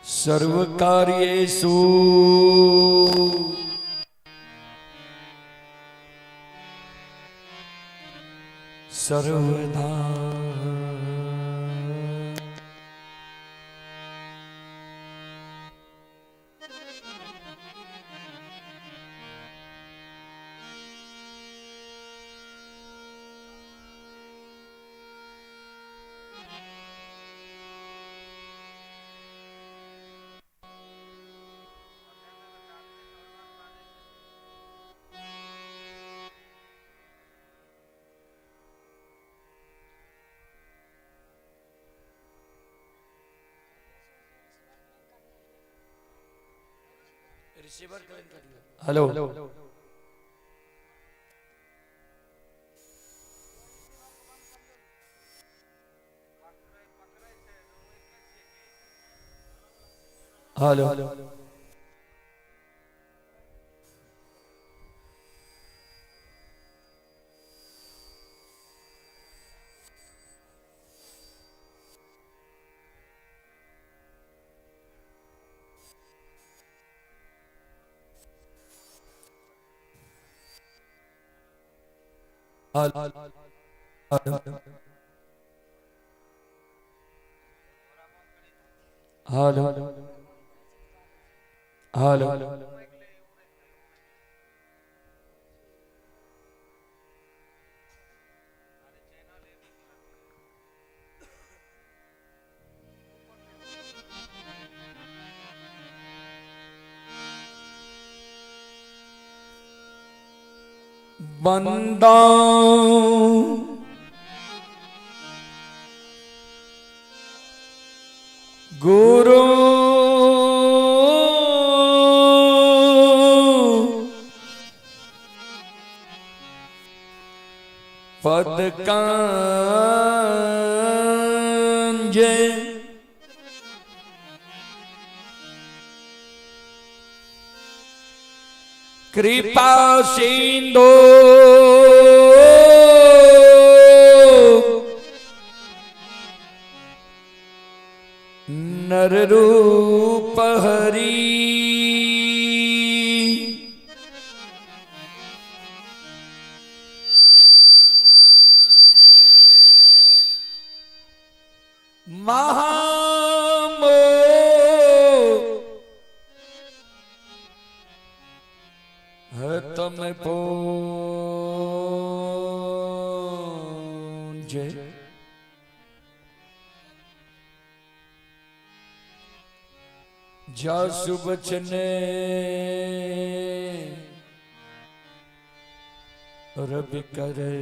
सर्वकार्येषु सर्वदा। Hello hello hello hello. ਬੰਦਾ ਗੁਰੂ ਪਦ ਕੰਜ ਕਿਰਪਾ ਸਿੰਧੂ ਨਰ ਰੂਪ ਹਰੀ। ਮਹਾਮੋ ਤਮ ਪੂੰਜੇ। ਜਾਸੁ ਬਚਨੇ ਰਬਿ ਕਰੇ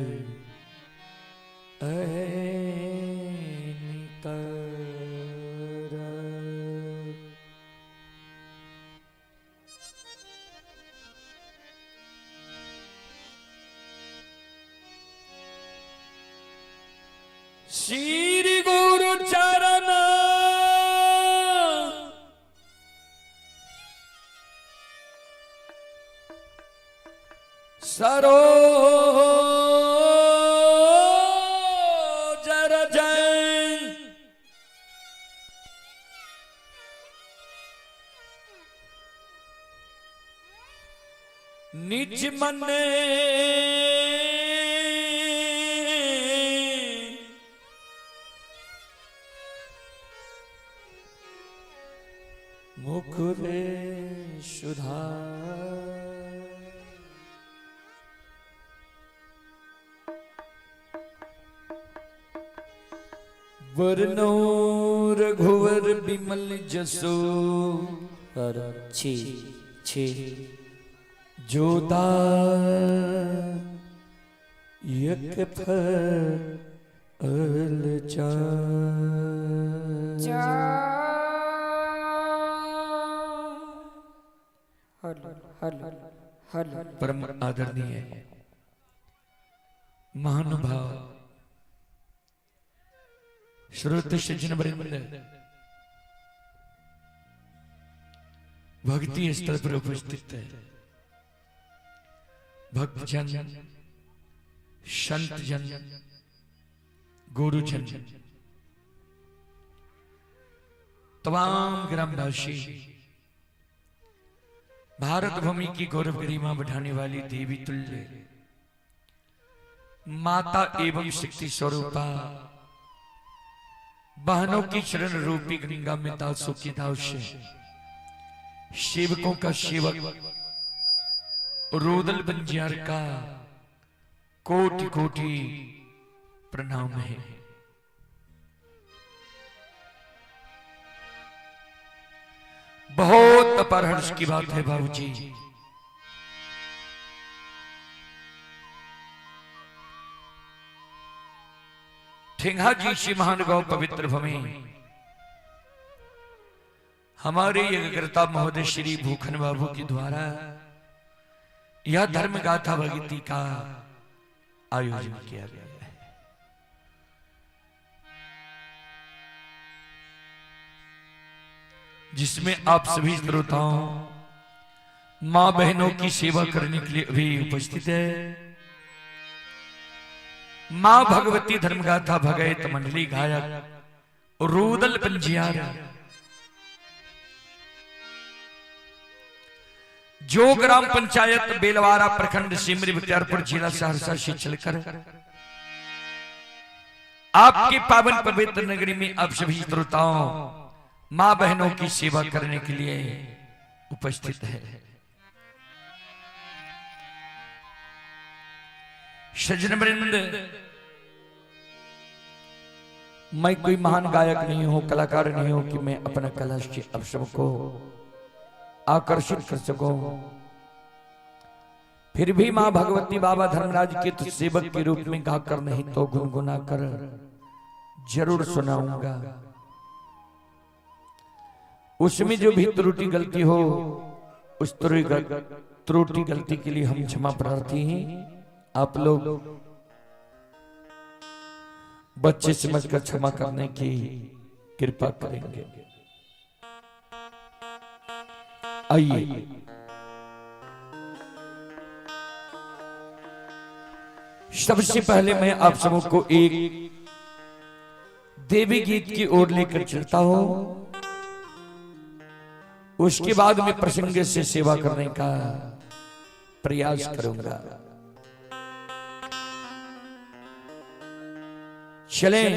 ਕਰ। ਸ੍ਰੀ ਗੁਰੂ ਚਰਨ ਸਰੋਜ ਰਜੈ ਨਿਜ ਮਨੇ ਮੁਖਰੇ ਸੁਧਾਰ। ਵਰਨੋ ਰਘੁਵਰ ਬਿਮਲ ਜਸੋ ਪਰ 6 6 ਜੋਦਾ ਯਕ ਫਲ ਹਲੋ ਹਲੋ ਹਲੋ। परम आदरणीय महानुभाव श्रोत सज्जन वृंद, भक्ति स्थल पर उपस्थित है भक्तजन, संत जन, गुरुजन तमाम ग्रामवासी, भारत भूमि की गौरव गरिमा बढ़ाने वाली देवी तुल्य माता एवं शक्ति स्वरूपा बहनों की चरण रूपी गंगा में दासों की दास, सेवकों का सेवक रोदल बंजार का कोटि कोटि प्रणाम है। बहुत अपार हर्ष की बात है बाबूजी, ठेंगा जी श्री महानुभाव पवित्र भूमि हमारे यज्ञकर्ता महोदय श्री भूखन बाबू के द्वारा यह धर्म गाथा भगवती का आयोजन किया गया है। जिसमें आप सभी श्रोताओं मां बहनों की सेवा करने के लिए अभी उपस्थित है। मां भगवती धर्मगाथा भगैत मंडली गायक रूदल पंजियार, जो ग्राम पंचायत बेलवारा प्रखंड सिमरी बख्तियारपुर जिला सहरसा से चलकर आपके पावन पवित्र नगरी में आप सभी श्रोताओं मां बहनों की सेवा करने के लिए उपस्थित है। सज्जन वृंद, मैं कोई महान गायक नहीं हूं, कलाकार नहीं हूं कि मैं अपना कला से आप सबको आकर्षित कर सकूं। फिर भी मां भगवती बाबा धर्मराज के तो सेवक के रूप में गाकर नहीं तो गुनगुना कर जरूर सुनाऊंगा। उसमें जो भी त्रुटि गलती हो उस त्रुटि गलती के लिए हम क्षमा प्रार्थी हैं। आप लोग बच्चे समझकर क्षमा करने की कृपा करेंगे। आइए सबसे पहले मैं आप सबको एक देवी गीत की ओर लेकर चलता हूं, उसके बाद में प्रसंग से सेवा करने का प्रयास करूंगा। चलें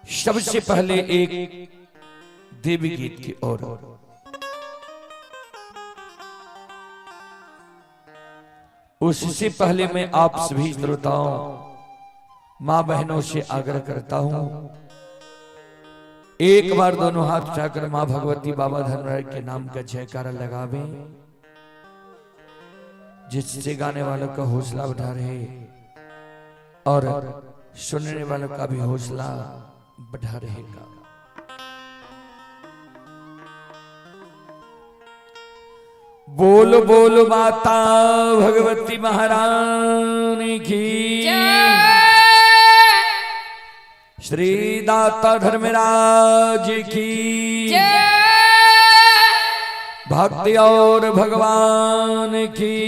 सबसे पहले एक देवी गीत की ओर। उससे पहले मैं आप सभी श्रोताओं मां बहनों से आग्रह करता हूं, एक बार दोनों हाथ उठाकर मां भगवती बाबा धर्मराज के नाम का जयकारा लगावें, जिससे गाने वालों का हौसला बढ़ा रहे और सुनने वालों का भी हौसला बढ़ा रहेगा। बोल बोल माता भगवती महारानी की, श्री दाता धर्मराज की, भक्ति और भगवान की,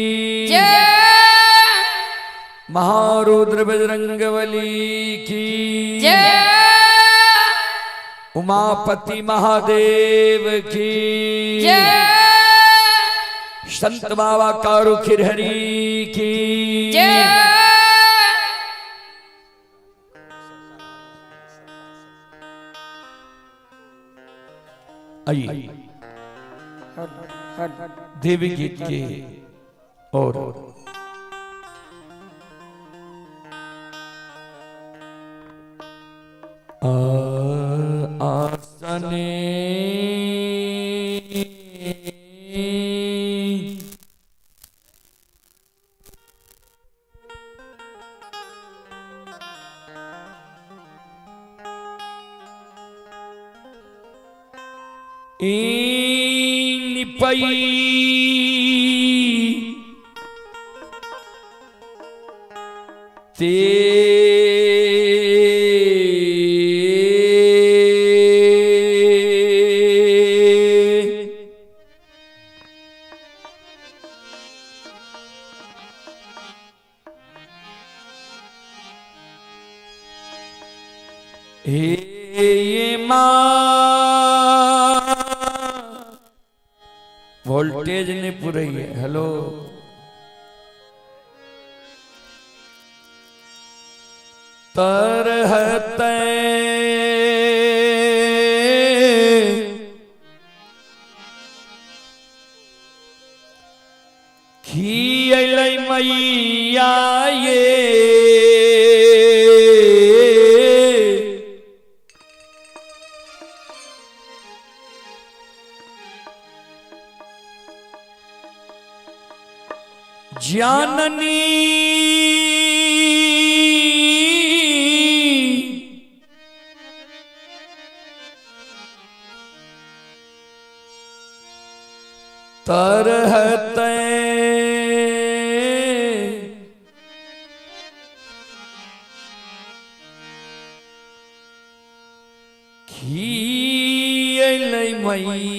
महारुद्र बजरंगबली की, उमापति महादेव की, संत बाबा कारू खिरहरी की। आइए देवी गीत के और आसने निपई ते हे माँ वोल्टेज नहीं पूरे है। हेलो तरहते खियलै मैया ये जाननी तरहते खियलै मई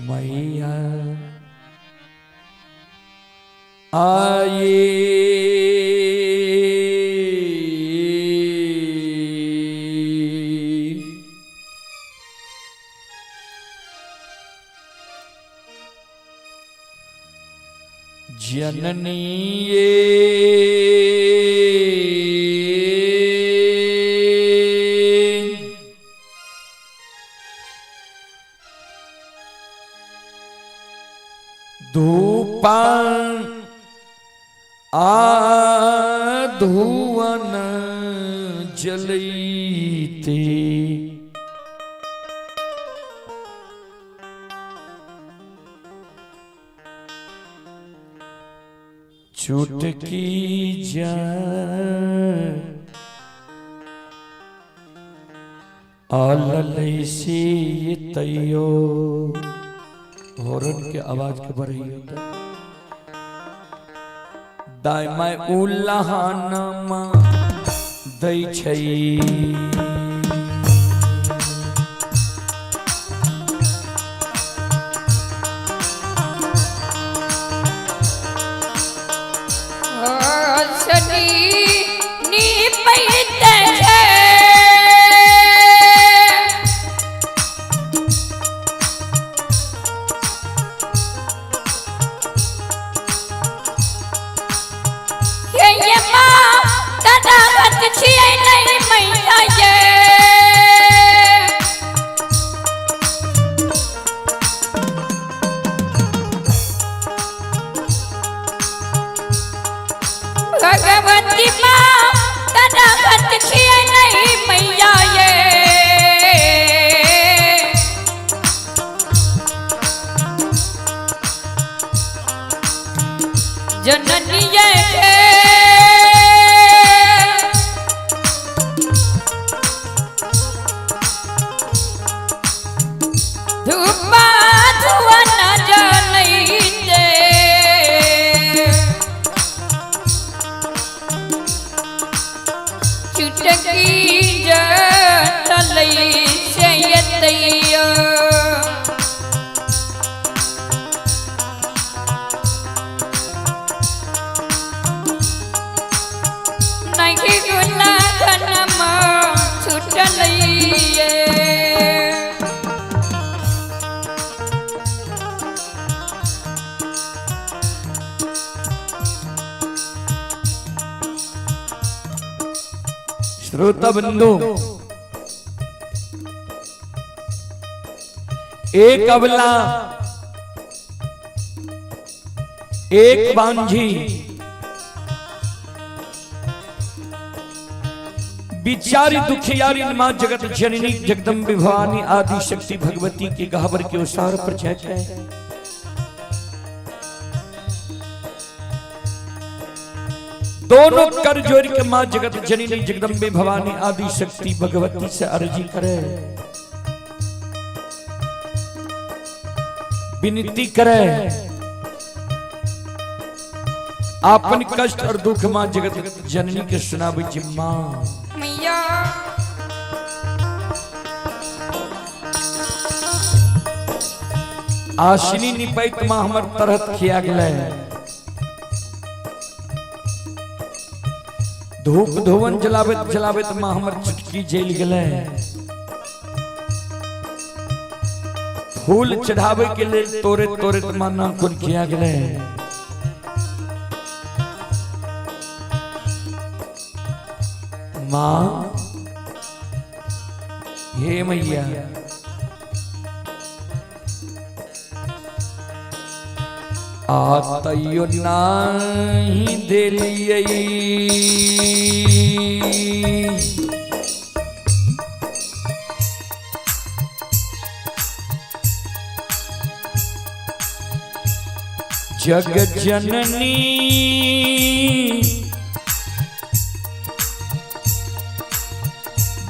मैया आए। जननी ये धूपान आ धुवन जलैते चुटकी जा आललै से तैयो हॉर्न के आवाज के बढ़ियो दाय my उल्लाहनमा दै छै। भगवती माँ तदागत छियै नहीं मैया ये। जननी ये धूपा धुआ न जलैते चुटकी जलै से यतैयो। नहीं गुना धनमा छुटलैये। श्रोता बंधु, एक अबला एक बांझी बिचारी दुखियारी मां जगत जननी जगदम्बे भवानी आदि शक्ति भगवती के गहबर के उसार पर जाते हैं। दोनों कर जोड़ के मां जगत जननी जगदम्बे भवानी आदि शक्ति भगवती से अर्जी करे, विनती करे, आपन कष्ट और दुख मां जगत जननी के सुनावे जिम्मा। मैया आशिनी निपैत मां हमर तरहत खिया गेलै, धूप धुवन जलाबत जलाबत मां हमर चुटकी जल गेलै। फूल चढ़ावे के लेल तोरे तोरे माना कोन किया गेलै। माँ हे मैया, आ तैयो नाही देलियै। जग जननी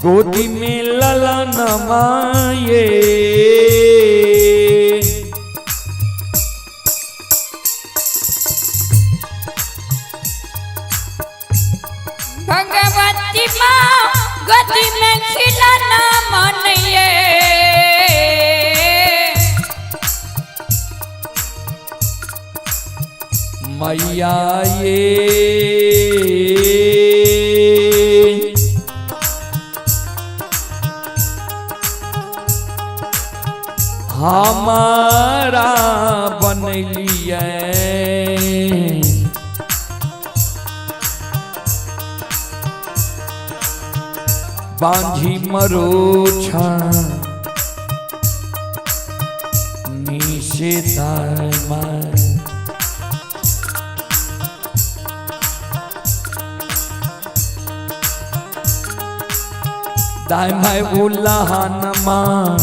गोदी में ललन माये, भगवती माँ गति में खिलाना मन ये। मैया ये हमारा बनलिए, बांझी मरोछा निशे दाई दाय my उल्लाहन मां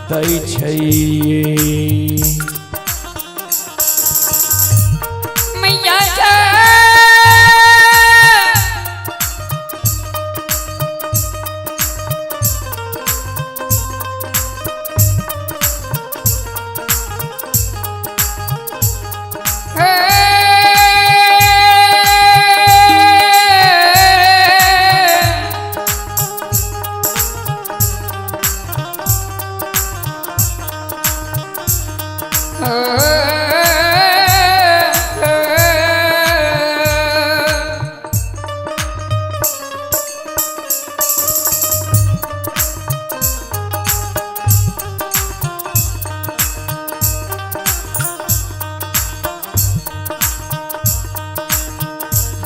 दै छै। मैया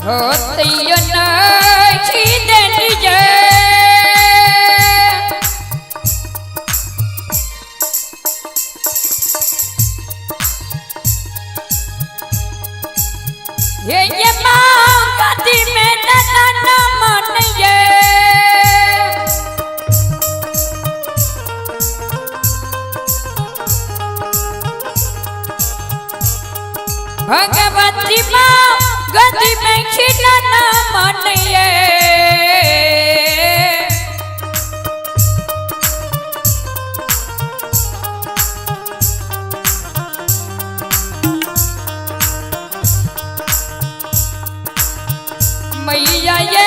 हो नहीं देलियै। ये माँ गति में ललन मन ये। भगवती माँ गति में खिलना मन ये। मैया ये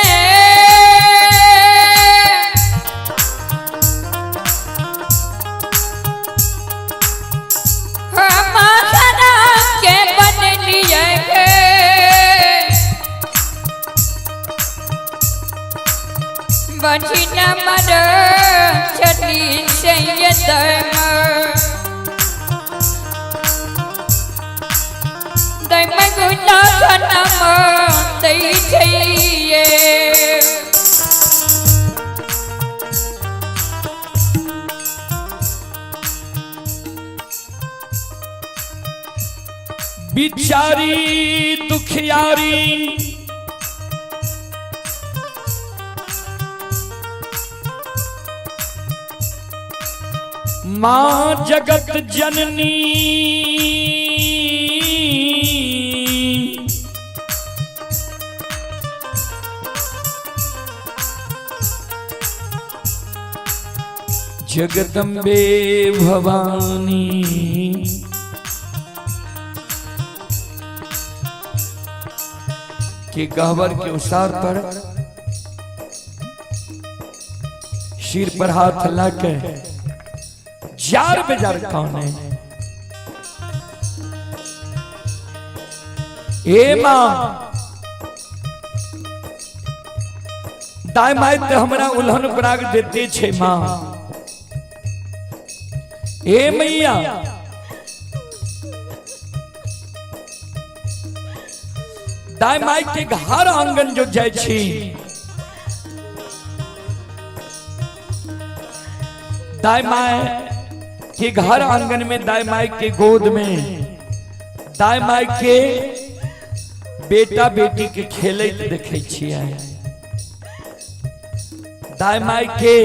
हमारा के बनलिए बची न मर चली से ये दम दम गुना खनम दै छैये। बिचारी दुखियारी माँ जगत जननी, जगदम्बे भवानी, के गहवर के उसार पर सिर पर हाथ लाके जार बेजार कौन है? ए माँ दाय माय ते हमरा उल्हन पराग देते छे माँ, हे मैया, दाय माई के घर आंगन जो जाय छी, दाय माई के घर आंगन में, दाय माई के गोद में, दाय माई के बेटा बेटी के खेलैत देखै छियै। दाय माई के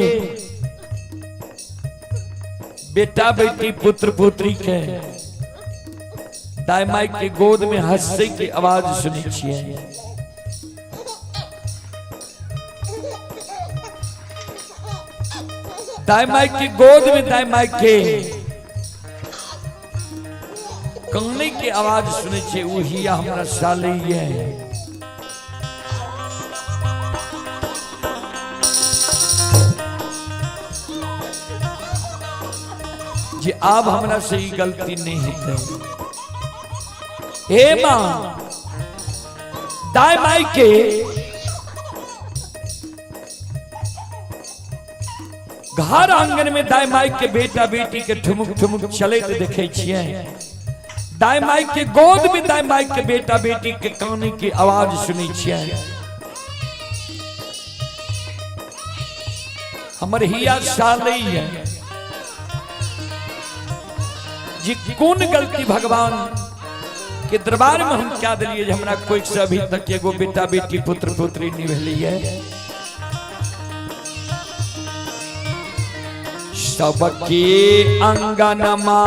बेटा बेटी पुत्र पुत्री के दाय माई के गोद में हंसे के आवाज सुनै छियै। दाय माई के गोद में दाय माई के काने के आवाज सुनै छियै, ओही हमरा सालैये। जे आब हमरा से ई गलती नहीं हेतै। हे मां, दाय माई के घर आंगन में दाय माई के बेटा बेटी के ठुमुक ठुमुक चलैत देखै छियै। दाय माई के गोद में दाय माई के बेटा बेटी के काने के आवाज सुनै छियै। हमर हिया सालैये जी कोन गलती भगवान के दरबार में हम क्या दिलिए जे हमरा कोई से अभी तक एगो बेटा बेटी पुत्र पुत्री नहीं भेलिए। सबके अंगनमा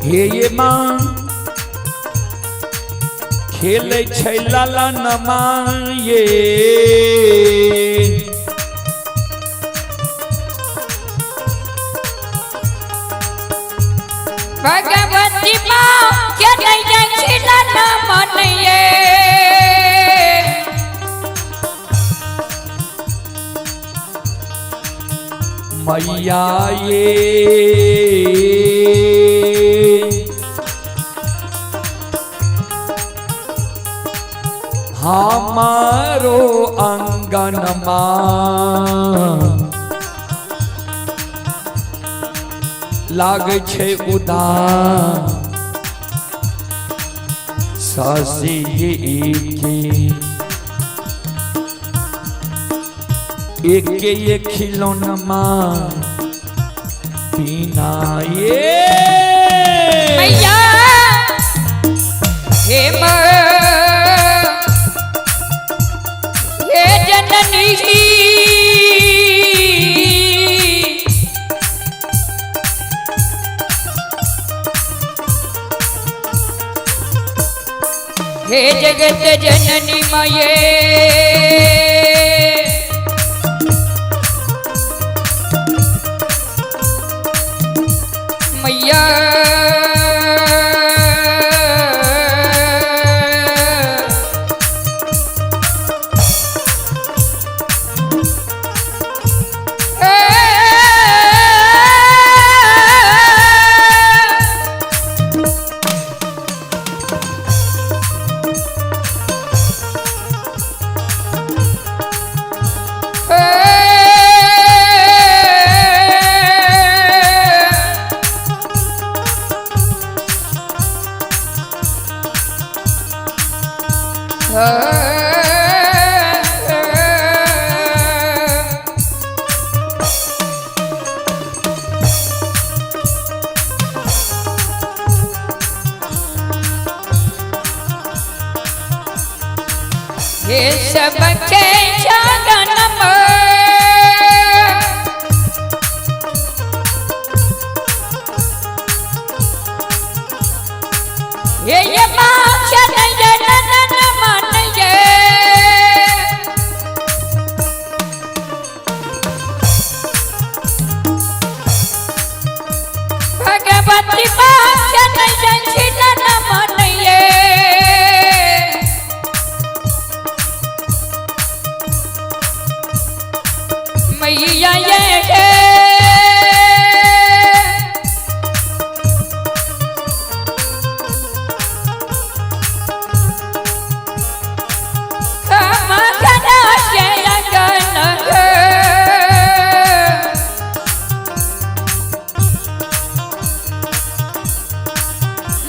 हे ये मां खेलै छै लाला नमा ये, भगवती माँ खेलै छै लाला मन ये। मैया ये हमारो अंगनमा लागै छै उदास शशि के एके ये खिलौनमा बिना ये। मैया हे मां, हे जननी, हे जगत जननी माये, मैया हे सबके जगनमा हे ये माँ जनन मन ये। भगवती माँ जनन मन ये। मैया ये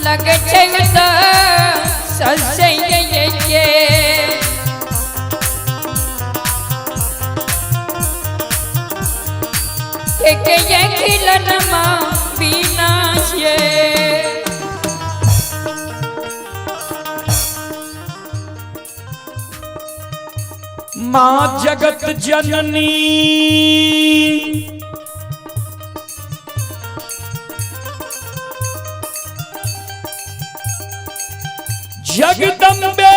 लगे छै तऽ ससे ये के ये खिलन माँ बिना ये। माँ जगत जननी जगदम्बे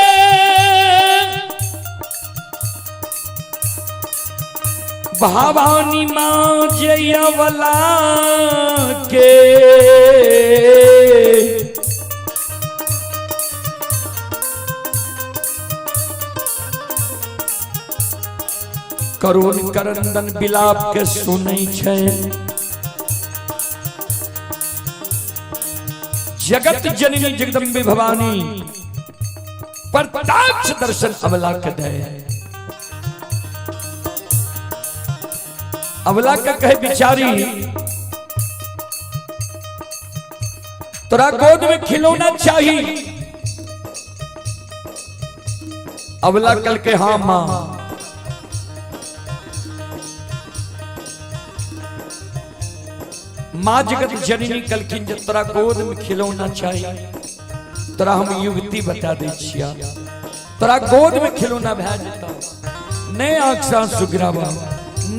भवानी माँ जयवला के करुण करंदन बिलाप के सुनै छै। जगत जननी जगदम्बे भवानी प्रत्यक्ष दर्शन अबला के दे। अबला के कहे बिचारी तोरा गोद में खिलौना चाहिए। अबला कल के हाँ मां। मां जगत जननी कलखिन जे तोरा गोद में खिलौना चाहिए, तोरा हम युवती बता दै छिया, तोरा गोद में खिलौना भए जेतौ, नहीं आंख से आंसू गिरावा,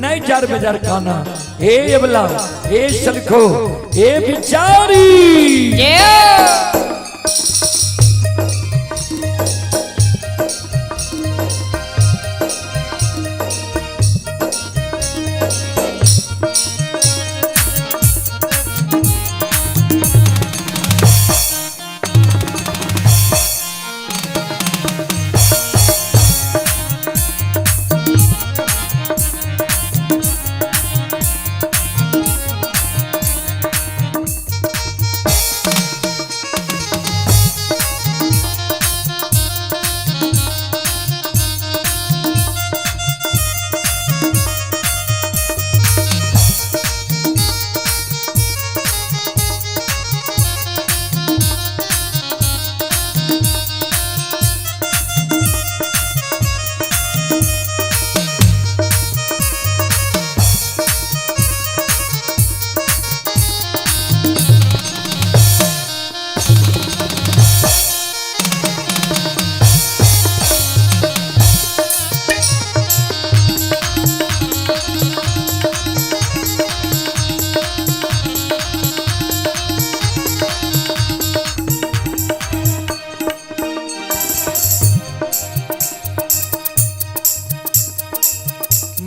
नहीं जार बेजार खाना। हे अबला, हे सलखो, हे बिचारी।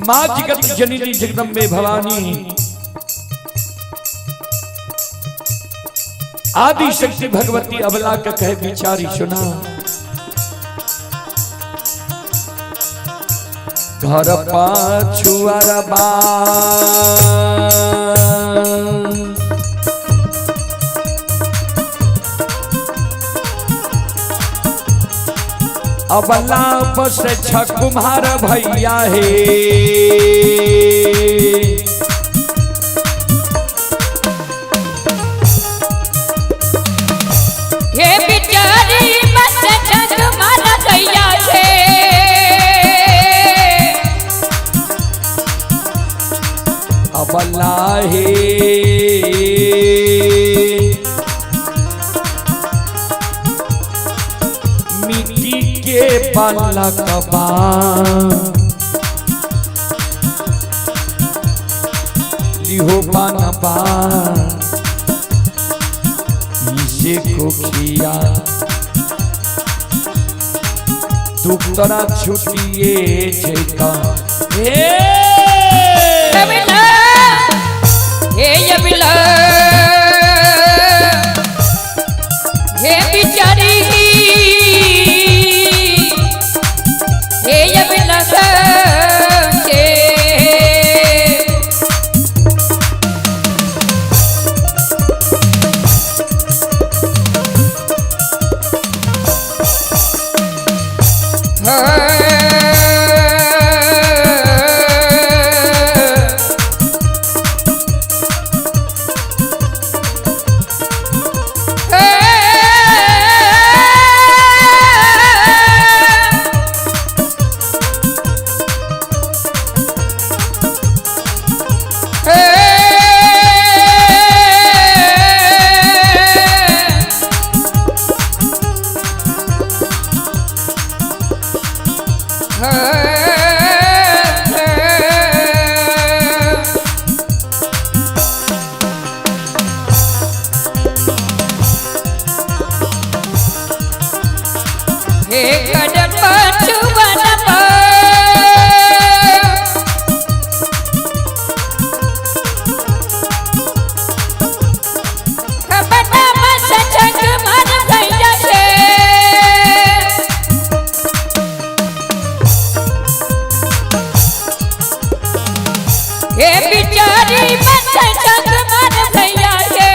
मां जगत जननी जगदम्बे भवानी आदि शक्ति भगवती अबला के कहे बिचारी सुना। घर पाछुअरबा अबला बस छ कुम्हार भैया हे। हे बिचारी बस छ कुम्हार भैया हे। अबला हे मिट्टी के पलकबा लिहो बनबा इसे कोखिया दुख तोरा छुटिए जेता। हे अबला, हे अबला, हे बिचारी, हे अबला के। हाँ। हे घर पछुअनमा। खबरमा सजग मन भैया के। हे बिचारी मत जग मन भैया के।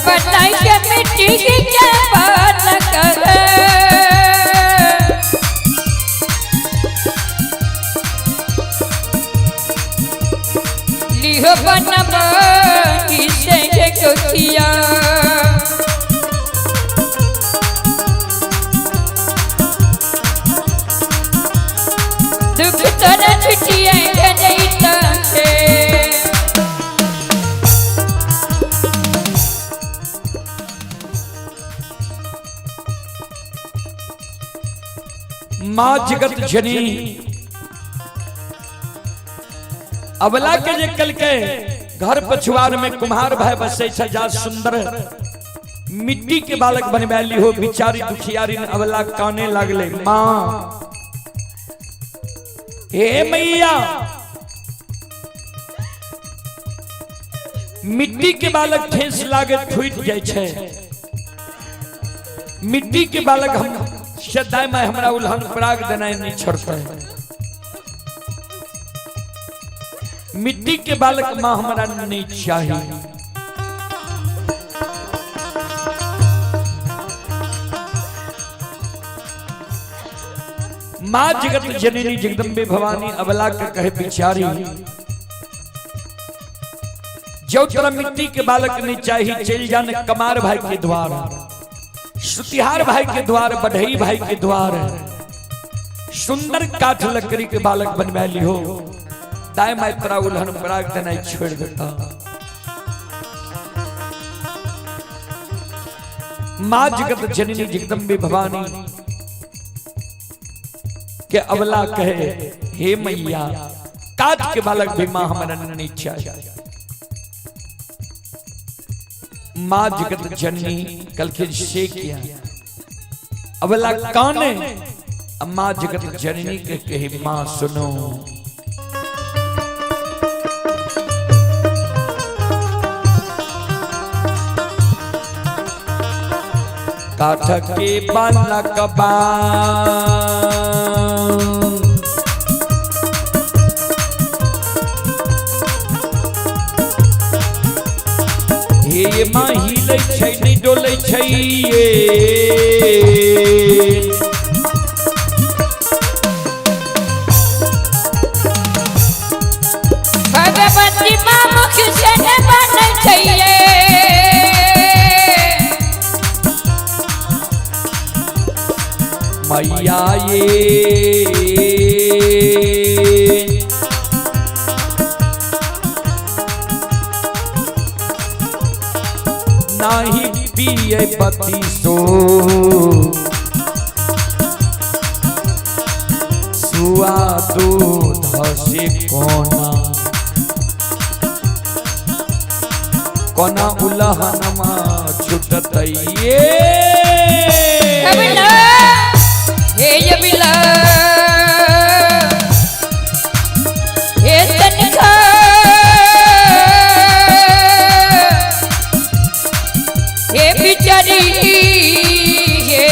बनाई के मिट्टी के बाल कर। लिहो बनम इसे गोतिया। दुख तोरा छुटिया नहीं तके। माँ जगत जननी अबला के जे कल के घर पछुआर में कुम्हार भाई बसे छै, जा सुंदर मिट्टी के बालक बनबैली हो। बिचारी दुखियारी ने अबला काने लागले, माँ हे मैया, मिट्टी के बालक ठेस लागे फूट जाय छै, मिट्टी के बालक हम श्रद्धा में हमरा उल्हन पराग देनाइ नहीं छोड़ते, मिट्टी के बालक माँ हमरा नहीं चाहिए। माँ जगत जननी जगदम्बे भवानी अबला के कहे बिचारी, जो तोरा मिट्टी के बालक नहीं चाहिए चल जाने कमार भाई के द्वार, सुतिहार भाई के द्वार, बढ़ई भाई के द्वार, सुंदर काठ लकड़ी के बालक बनवा ली हो, दाय माय तोरा उल्हन पराग देना छोड़ देता। माँ जगत जननी जगदम्बे भवानी के अबला कहे, हे मैया, काठ के बालक भी माँ हमरा नहीं चाहिए। माँ जगत जननी कलखिन से किया अबला काने, माँ जगत जननी के कहे, माँ सुनो, काठ के बालक बा हे माँ हिलै छै नहि डोलै छै ये। भगवती माँ मुख से बनै छै ये। मैया ये नाही पिए पति सो सुआ दूध से कोना कोना उलहनमा छुटतै ये। अबला हे अबला हे तनखा हे बिचारी हे।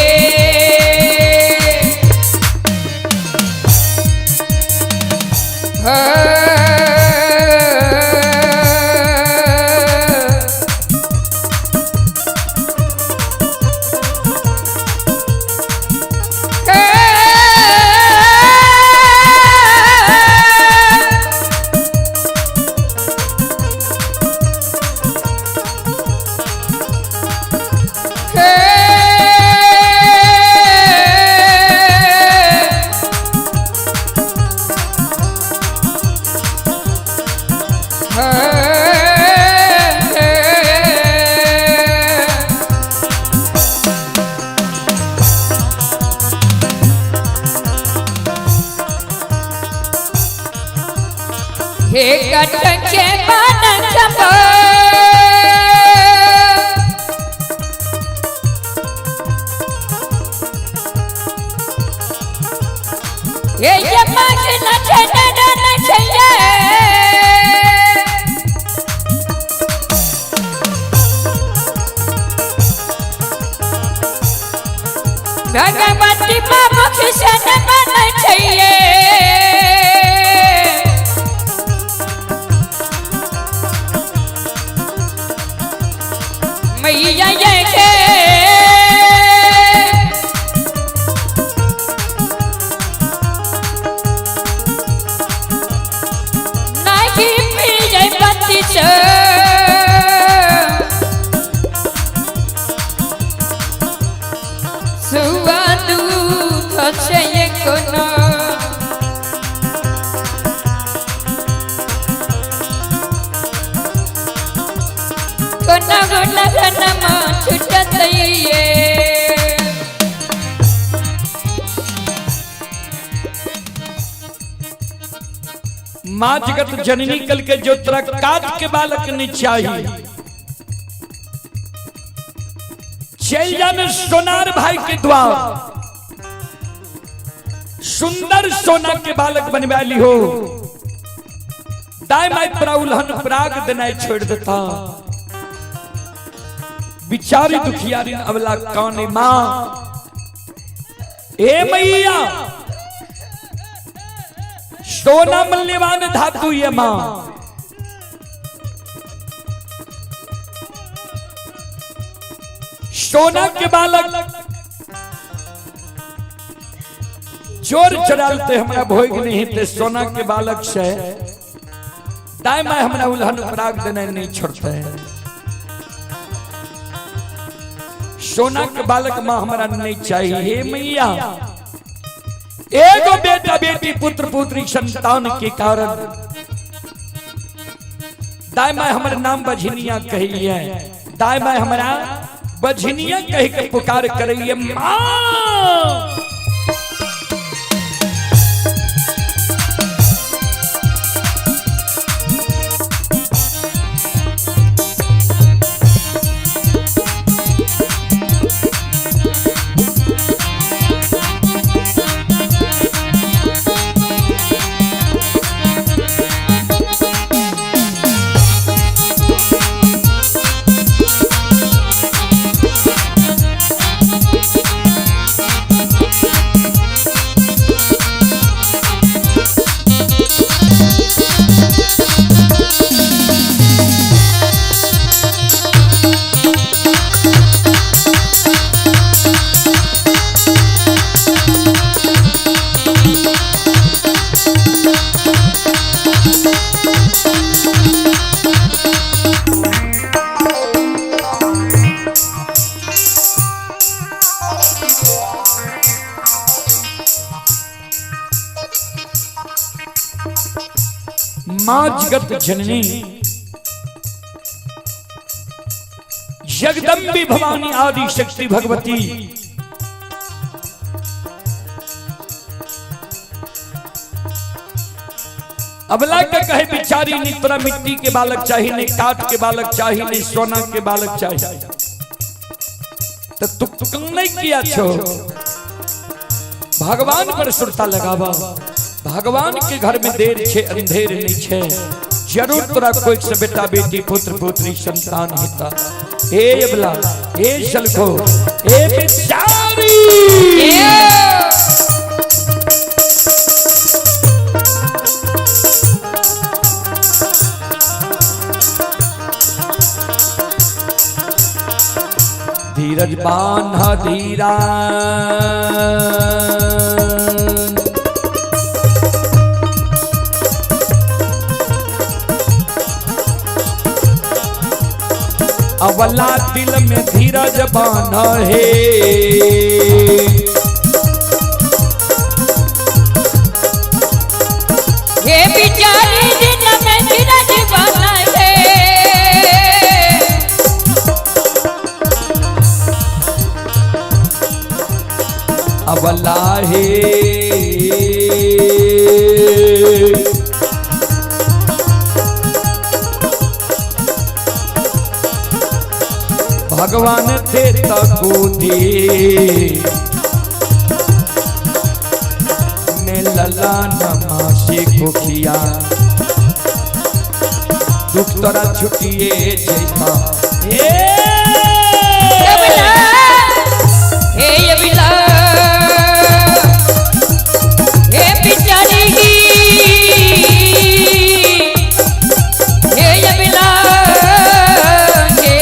हे कटके बालक हे ये मांगना छेड़ा न चाहिए भगवती बाबू किशन बन चाहिए मैया ये के नहीं पिए पति से सुआ दूध छे कोनो कोना गोना घनमा छुटत ये। माँ जगत जननी कल के जो तोरा काट के बालक नहीं चाहिए, चल जा में सोनार भाई के द्वार सुंदर सोना के बालक बनवा ली हो। दाई माई तोरा उल्हन पराग देना छोड़ देता। बिचारी दुखियारी अबला काने माँ, ए मैया सोना मूल्यवान धातु ये माँ, सोना के बालक चोर चढ़ालते हमरा भोग नहीं ते सोना के बालक से दाई माई हमरा उल्हन पराग देने नहीं छोड़ते। सोना के बालक माँ हमरा नहीं चाहिए। हे मैया एगो बेटा बेटी पुत्र पुत्री संतान के कारण दाई माई हमर नाम बझनिया कहिए, दाई माई हमरा बझनिया कह के पुकार करिए माँ। माँ जगत जननी जगदम्बी भवानी आदि शक्ति भगवती अबला के कहे बिचारी नहीं तोरा मिट्टी के बालक चाहिए, नहीं काठ के बालक चाहिए, नहीं सोना के बालक चाहिए, तो तू नहीं किया छो। भगवान पर सुरता लगावा, भगवान के घर में देर छे अंधेर नहीं छे, जरूर तोरा कोई से बेटा बेटी पुत्र पुत्री संतान हेता। हे अबला, हे शलखो, हे बेचारी धीरज बान्ह धीरा अवला दिल में धीरज बान्ह है। हे बिचारी दिल में धीरज बान्ह है। अवला हे देता गोदी में लला नमासी कोखिया दुख तोरा छुटिए जैता। हे हे अबिला हे बिचारी हे अबिला हे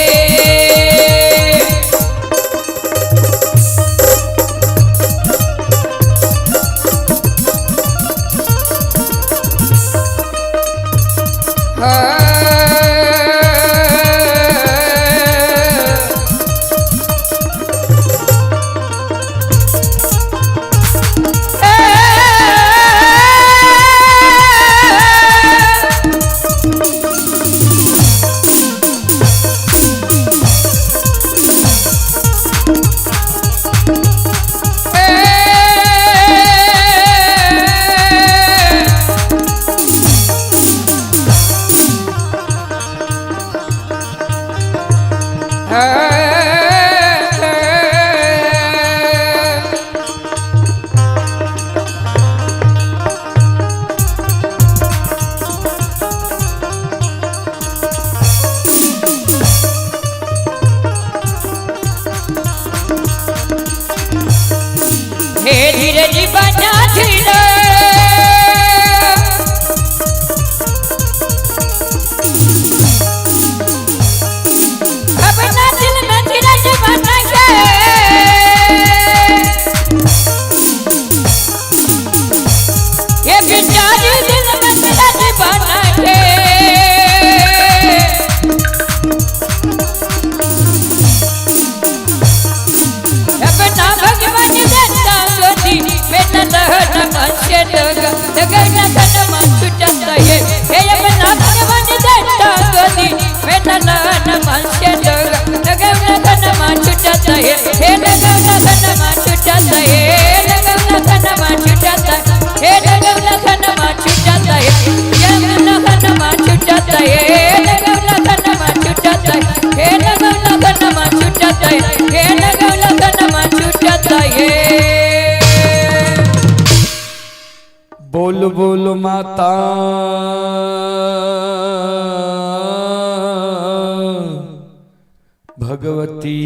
हे धीरज बना धीरे अपना दिल में धीरज बना के ये बिचारी दिल में धीरज बना के अपना भगवान देता गोदी बेटा लहर मनसे लग लगना धन छुटता है। हे अपना भगवान देता गोदी बेटा लहर मनसे लग लगना धन छुटता है। हे लगना धन छुटता है लगना धन छुटता हे लगना धन छुटता है लगना धन छुटता है लगना धन छुटता हे लगना धन छुटता हे लगना धन छुटता है। बोल बोल माता भगवती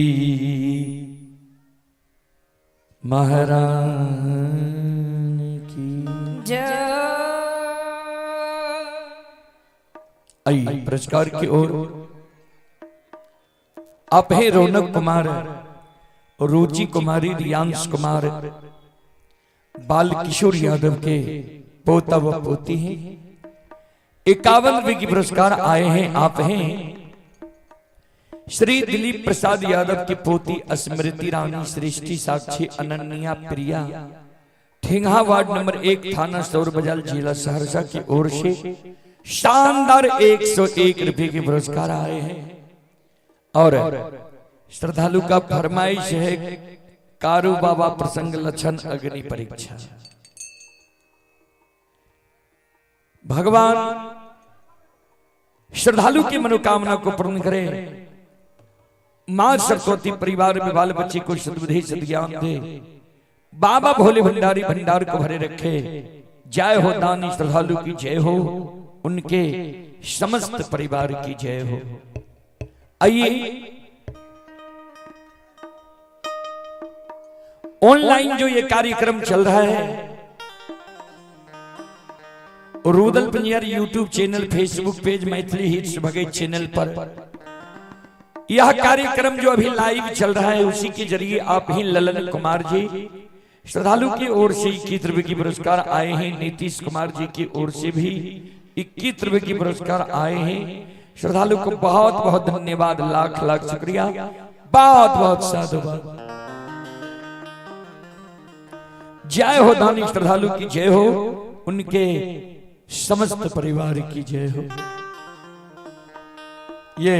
महारानी की जय। आई पुरस्कार की ओर आप हैं रौनक कुमार, रुचि कुमारी, रियांश कुमार, बाल किशोर यादव के पोता व पोती हैं। 51 रुपए की पुरस्कार आए हैं। आप हैं श्री दिलीप प्रसाद यादव की पोती स्मृति रानी, सृष्टि साक्षी, अनन्या प्रिया, ठेंगा वार्ड नंबर 1, थाना सौर बाजार, जिला सहरसा की ओर से शानदार 101 रुपए के पुरस्कार आए हैं। और श्रद्धालु का फरमाइश है कारू बाबा प्रसंग लक्षण अग्नि परीक्षा। भगवान श्रद्धालु की मनोकामना को पूर्ण करे। मां सरस्वती परिवार में बाल बच्चे को सद्बुद्धि सद्ज्ञान दे। बाबा भोले भंडारी भंडार को भरे रखे। जय हो दानी श्रद्धालु की जय हो, उनके समस्त परिवार की जय हो। आइए ऑनलाइन जो ये कार्यक्रम चल रहा है, Rudal Panjiyar YouTube channel, Facebook page, Maithili hits Bhagat channel पर यह कार्यक्रम जो अभी लाइव चल रहा है, उसी के जरिए आप ही ललन कुमार जी श्रद्धालु की ओर से 21 रुपए की पुरस्कार आए हैं। नीतीश कुमार जी की ओर से भी 21 रुपए की पुरस्कार आए हैं। श्रद्धालु को बहुत बहुत धन्यवाद, लाख लाख शुक्रिया, बहुत बहुत साधुवाद। जय हो दानी श्रद्धालु की जय हो, उनके समस्त परिवार की जय हो। ये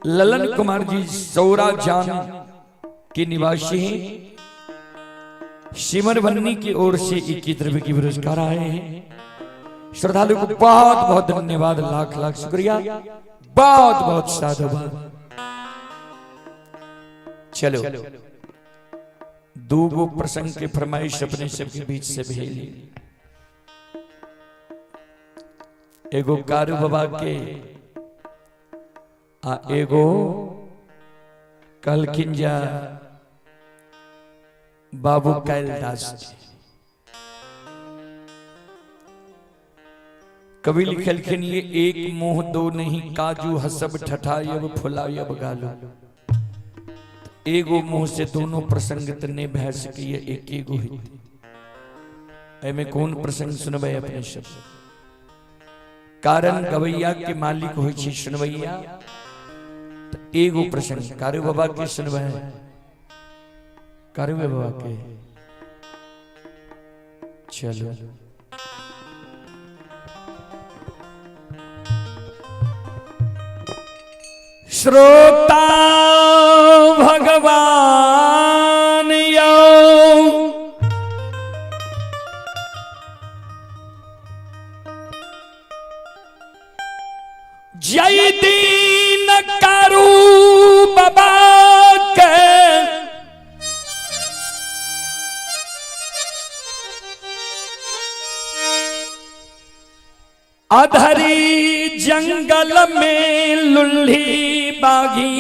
ललन कुमार जी सौरा जान के निवासी हैं, सिमरबन्नी की ओर से 21 रुपए की पुरस्कार आए हैं। श्रद्धालु को बहुत बहुत धन्यवाद, लाख लाख शुक्रिया, बहुत बहुत साधुवाद। चलो, दूगो प्रसंग के फरमाइश अपने सबके बीच से भेली। एगो कारू बाबा के आ एगो कहलखिन जा बाबू कैलदास जी। कवि लिखलखिन ये एक मुंह दो नहीं, काजू हसब ठठायब फुलायब गालू। एगो मुंह से दोनों प्रसंग त नहीं भै सकी, एक एगो ही। एमे कौन प्रसंग सुनबै अपने सब? कारण गवैया के मालिक होइ छै सुनवैया। एगो प्रसंग कारू बाबा के सुनबै, कारू बाबा के। चलो, श्रोता भगवान यो जय दीन कारू बाबा के अधरी जंगल में लुल्ही बागी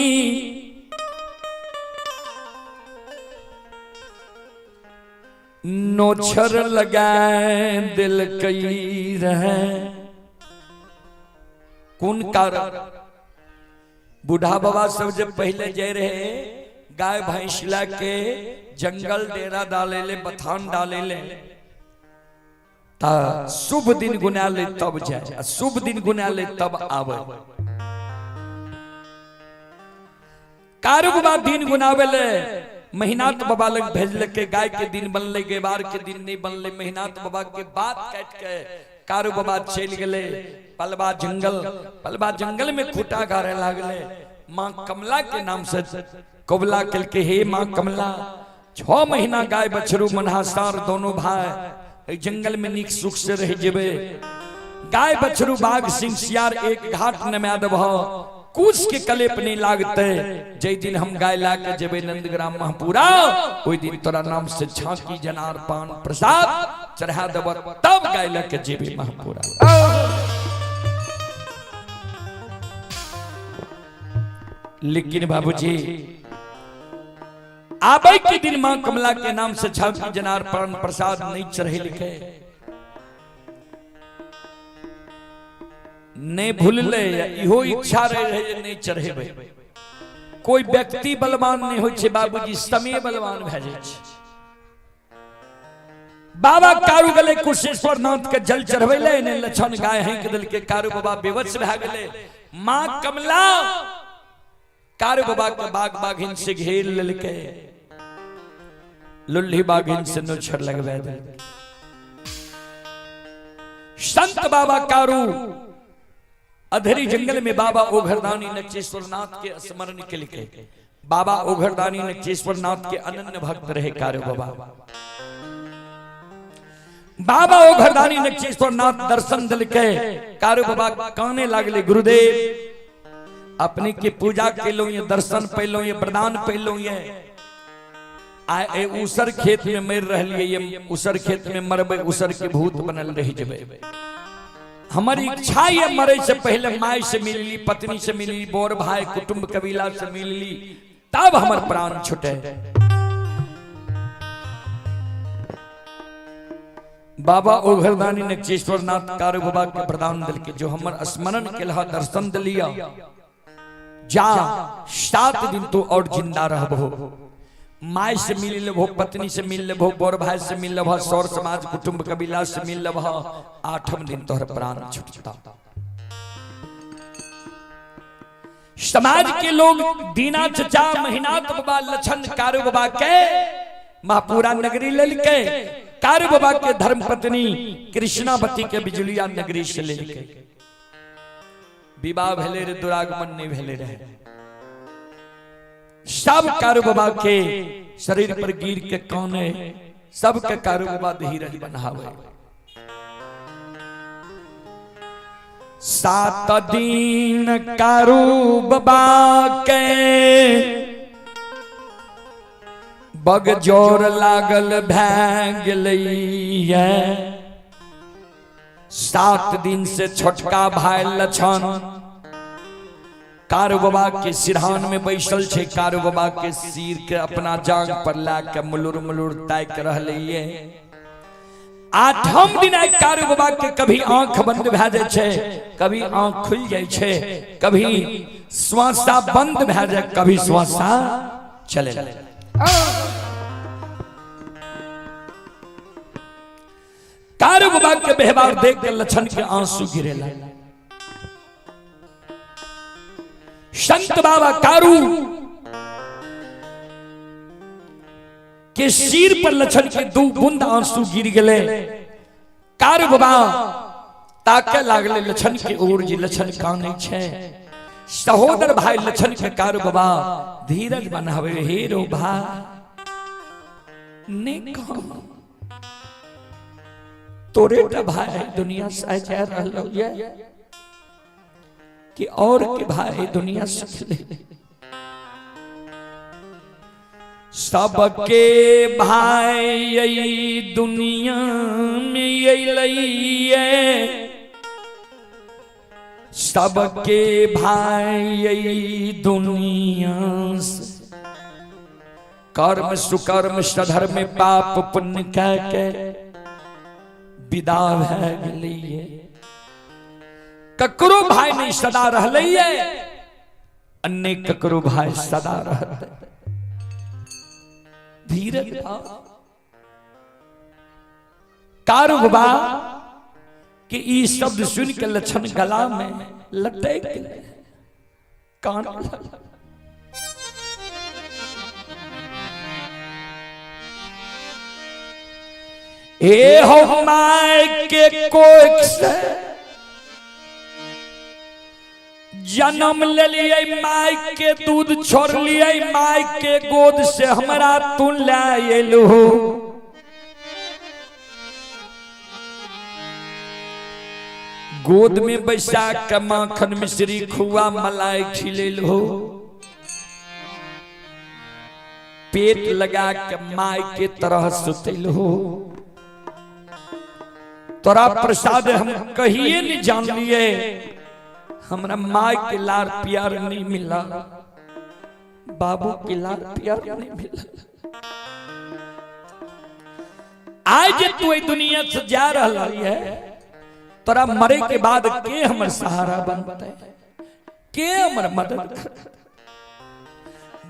नोछर लगाए दिल कई रहे। कौन कारण? बूढ़ा बाबा सब जब पहले जाए रहे गाय भैंसला के जंगल डेरा डाले ले, बथान डाले ले, ता शुभ दिन गुना ले तब जाए, आ शुभ दिन गुना ले तब आवे। कारू बाबा दिन गुनावे ले महीनात बाबा लग भेजल के गाय के दिन बनले, गेबार के दिन नहीं बनले। महीनात बाबा के बात काट के कारू बाबा चल गए पलवा जंगल। पलवा जंगल में खूटा गारे लागले। माँ कमला के नाम से कबला कल के, हे माँ कमला, 6 महीना गाय बछरू मनहासार दोनों भाई जंगल में निक सुख से रह जेबे। गाय बछरू बाघ सिंह सियार एक घाट न देबह, कुछ के कलेप नहीं लागते। जय दिन हम गाय ला के जेबे नंदग्राम महापुरा, ओई दिन तोरा नाम से झांकी जनार पान प्रसाद चढ़ा देब, तब गाय ला के जेबे महापुरा। लेकिन बाबूजी आबे के दिन मां कमला के नाम से झांकी जनार पान प्रसाद नहीं चढ़े लिखे, नहीं भूलले, इहो इच्छा रहे रहे नहीं चढ़ेबे। कोई व्यक्ति बलवान नहीं होइ छै बाबूजी, समय बलवान भए जाइ छै। बाबा कारू गेले कुशेश्वर नाथ के जल चढ़बै ले, ने लछन गाय हैंक देलकै, कारू बाबा बेवश भए गेले। मां कमला कारू बाबा के बाघ बाघिन से घेर लेलकै, लुल्ही बाघिन से नोछर लगबै देलकै। संत बाबा कारू अधेरी जंगल में बाबा ओघरदानी नचेश्वर नाथ के स्मरण के लिखे। बाबा ओघरदानी नचेश्वर नाथ के अनन्य भक्त रहे कारू बाबा। बाबा ओघरदानी नचेश्वर नाथ दर्शन दिलके, कारू बाबा काने लागले, गुरुदेव अपने के पूजा केलो, ये दर्शन पैलो, ये प्रदान पैलो, ये आ उसर खेत में मर रहलिए, ये उसर खेत में मरबे उसर के भूत बनल रह जेबे। हमारी इच्छा ये मरे से पहले माय से मिलली, पत्नी से मिलली, बोर भाई कुटुंब कबीला से मिलली, तब हमर प्राण छूटे। बाबा ओघरदानी नचेश्वर नाथ कारू बाबा के प्रदान दिल के जो हमर स्मरण केलहा दर्शन दिलिया, जा 7 दिन तो और जिंदा रहबो, my से मिल लेबो, पत्नी से मिल लेबो, बोर भाई से मिल लेबो, सौर समाज कुटुंब कबीला से मिल लेबो, 8म दिन तोहर प्राण छूटता। समाज के लोग दीना चचा महीनात बाबा लछन कारू बाबा के महापुरा नगरी लेलके, कारू बाबा के धर्म पत्नी कृष्णावती के बिजुलिया नगरी से लेलके। विवाह भेले रे दुरागमन नहीं भेले रहे। सब कारू बाबा के शरीर पर गिर के काने, सबके कारू बाबा धीरज बनावे। 7 दिन कारू बाबा के बगजोर लागल भए गेलैया। 7 दिन से छोटका भाई लछन कारू बाबा के सिरहान में बैसल छे, कारू बाबा के सिर के अपना जांग पर ला के मुलुर मुलुर ताक रहलैये। 8म दिन आइ कारू बाबा के कभी आंख बंद भए जाय छे, कभी आंख खुल जाय छे, कभी श्वासा बंद भए जाय, कभी श्वासा चले। कारू बाबा के व्यवहार देख के लछन के आंसू गिरे लगे। संत बाबा कारू के सिर पर लछन के 2 बूंद आंसू गिर गए। कारू बाबा ताके लागले लछन के ओर, जी लछन कानै छे। सहोदर भाई लछन के कारू बाबा धीरज बनावे, हे रो भाई ने कहा तोरे टा भाई दुनिया से जा रहलो ये कि और के भाई दुनिया से ले। सबके भाई दुनिया में अइलैये, सबके भाई दुनिया से कर्म सुकर्म सधर्म पाप पुण्य कह के विदा भए गेलैये। ककरो भाई नहीं सदा रहलैये, अन्य ककरो भाई सदा रहते। धीरज भाव कारू बाबा के ई शब्द सुन के लछन गला में लटक गए, कान ए हो my के कोख से जन्म ले लिए, my के दूध छोड़ लिए, my के गोद से हमरा तू लायलू। गोद में बैसा के माखन मिश्री खुआ मलाई खिलेलू, पेट लगा के my के तरह सुतेलू। तोरा प्रसाद हम कहिए नहीं जान लिए, हमरा माय के लार प्यार नहीं मिला, बाबू के लार प्यार नहीं मिला। आज तू दुनिया से जा रहा है, तोरा मरे के बाद के हमर सहारा बनते, के हमर मदद करते,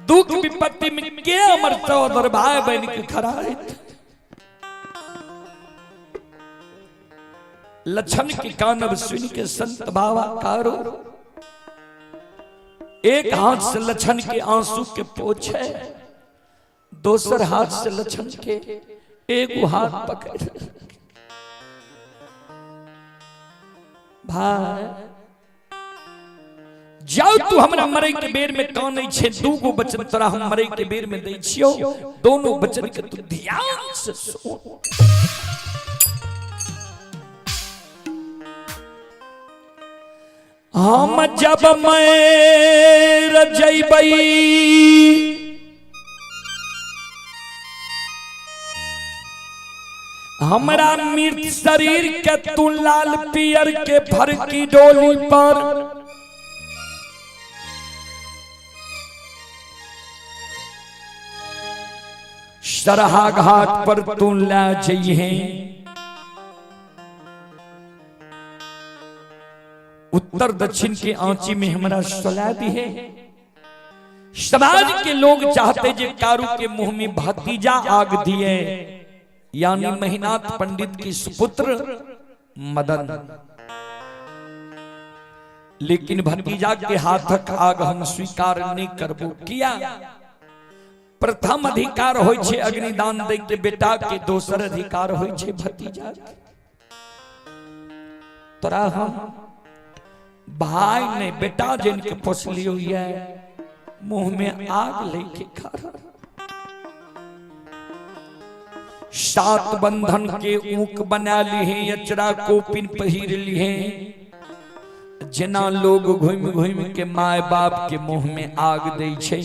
दुख विपत्ति में के हमर सहोदर भाई बन के खड़ा है। लछन के कानब सुन के संत बाबा कारो एक हाथ से लछन के आंसू के पोछे, दोसर हाथ से लछन के एक हाथ पकड़। भाई जाओ तू हमरा मरे के बेर में कानै छे, 2 गो वचन तोरा हम मरे के बेर में दै छियो, दोनों वचन के तू ध्यान से सुन। हम जब मैं जइबई हमरा मृत शरीर के तू लाल पियर के फरकी डोली पर सरहा घाट पर तू ला जइहे। उत्तर दक्षिण के आंची में हमरा सला दी है। समाज के लोग चाहते जे कारू के मुंह में भतीजा आग दिए, यानी महिनाथ पंडित की सुपुत्र मदन, लेकिन भतीजा के हाथक आग हम स्वीकार नहीं करबो। किया प्रथम अधिकार होय छे अग्निदान दे के बेटा के, दोसर अधिकार होय छे भतीजा के। तोरा हम भाई ने बेटा जिनके पोसलियो है मुंह में आग लेके खा। 7 बंधन के ऊक बना ली है, अचरा कोपिन पहिर ली है। जना लोग घूम घूम के my बाप के मुंह में आग दे छे,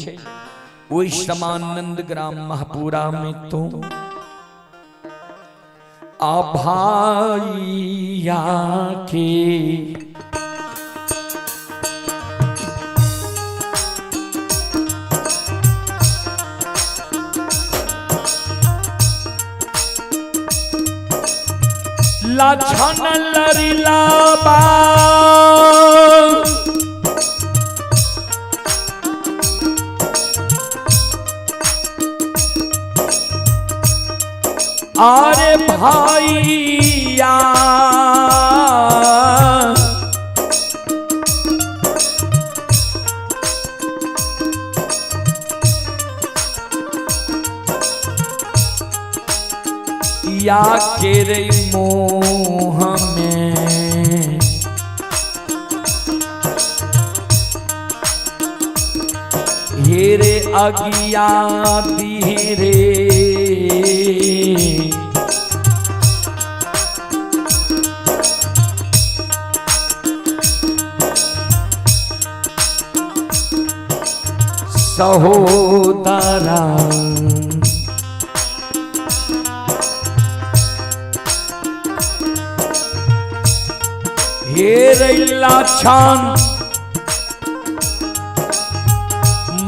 ओहि समान नंदग्राम महापुरा में तो अभाइया के लछन लरिला बा अरे भैया या के रे मोह में हेरे अगिया रे। सहोदरा हे छान